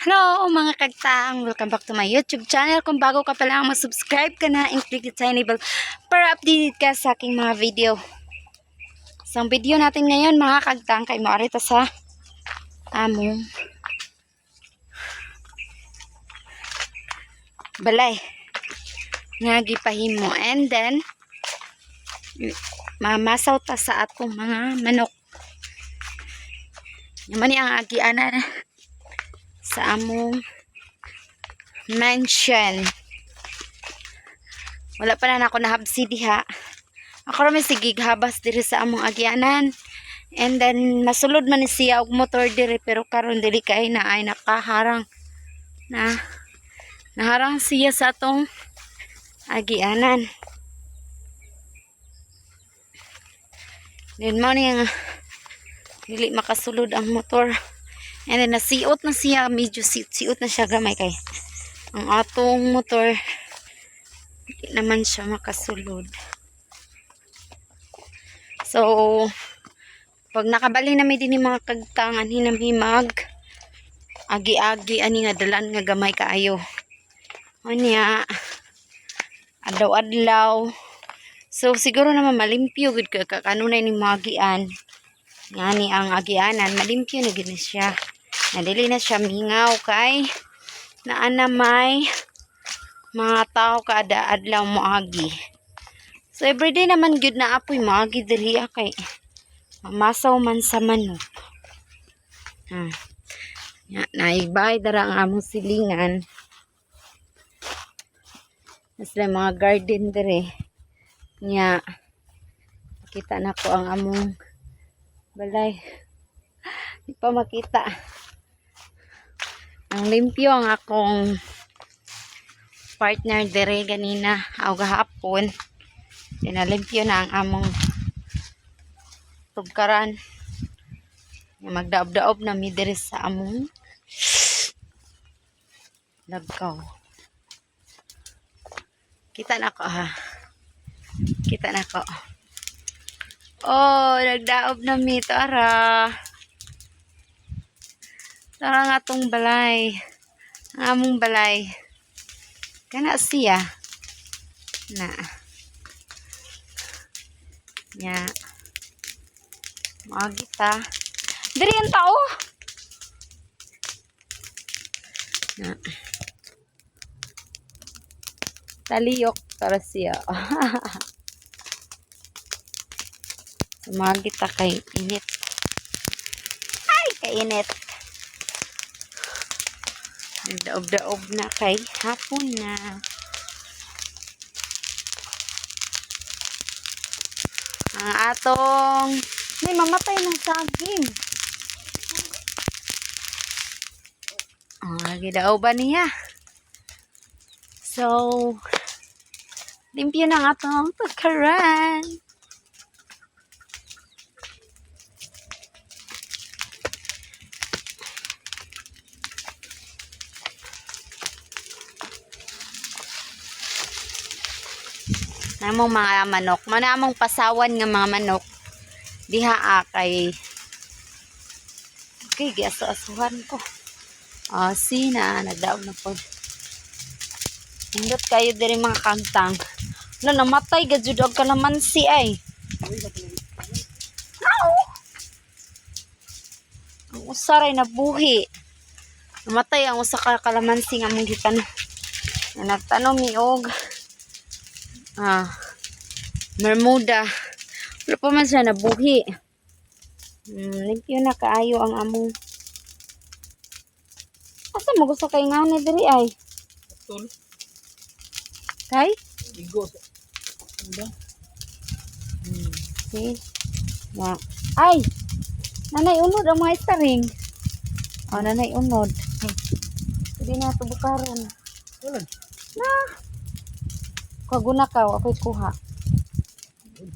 Hello, mga kagtang! Welcome back to my YouTube channel. Kung bago ka pa lang, mag-subscribe ka na and click the tiny bell para updated ka sa aking mga video. So, ang video natin ngayon, mga kagtang, kay maarita sa among balay nga gipahimo. And then, mamasaw ta sa atong mga manok. Yaman ni ang agianan sa among mansion. Wala pa na ako nahabsi diha. Ako ra may sige habas diri sa among agianan. And then masulod man ni siya og motor diri, pero karon dili kay na ay nakaharang na, naharang siya sa atong agianan. Then mao ni ang dili makasulod ang motor. And then nasiot na siya, medyo siot na siya gamay kay ang atong motor di naman siya makasulod. So, pag nakabali na mi dinhi, mga kagtang, anhi na mi mag agi-agi ani nga dalan nga gamay kaayo. Unya, adlaw-adlaw. So, siguro naman malimpyo gud ka kanunay ni maagian. Ngani ang agianan, malimpyo na gid ni siya. Nadili na siya mingaw kay naa na may mga tao kada adlaw moagi. So everyday naman gyud na apoy moagi diri ah, kay mamasaw man sa manok. Ah. Ya, naibay dara ang among silingan. Sila mga garden dire. Nya, kita na ko ang among balay. Di pa makita. Ang limpyo ang akong partner dire ganina aw gahapon. Pinalimpyo na ang among tugkaran. Nga magdaob-daob na mi diri sa among lagkaw. Kita na ko ha. Kita na ko. Oh, nagdaob na mi, tara. Tara nga atong balay. Ang among balay. Kana siya. Na. Nya. Maagi ta. Diri ang tao. Na. Taliyok para siya. Sumagi ta kay init. Ay, kainit. Nagdaob-daob na kay hapon na. Ang atong may mamatay ng saging. Ah, gidaoban niya. So, limpyo na ang atong pagkaran. Namong mga manok. Mana among pasawan nga mga manok. Diha ah, kay okay, giaso-asuhan ko. Ah, sina, nagdaog na po. Indot kayo diri, mga kagtang. Wala, namatay gud jud og kalamansi ay. Ow! Ang usa ray nabuhi. Namatay ang usa ka kalamansi nga among gitanom. Nga nagtanom mi og Bermuda. Wala pa man siya nabuhi. Limpyo na kaayo ang among. Asa mo gusto kay ngani diri ay? Tol, Kay? igo sa ano ba? See? Na. Ay! Nanay unod ang mga istaring. Oh, nanay unod. Pwede na ito bukaron. Wala. Na. Kaguna ka, ako'y kuha.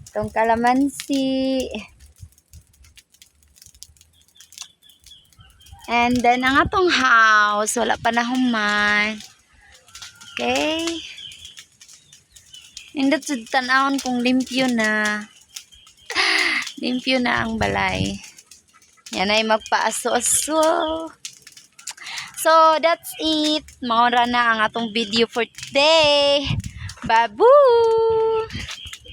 Itong kalamansi. And then, ang atong house, wala pa na human. Okay. Nindot sa tanawon kung limpyo na. Limpyo na ang balay. Yan ay magpaaso-aso. So, that's it. Mao ra na ang atong video for today. Babu!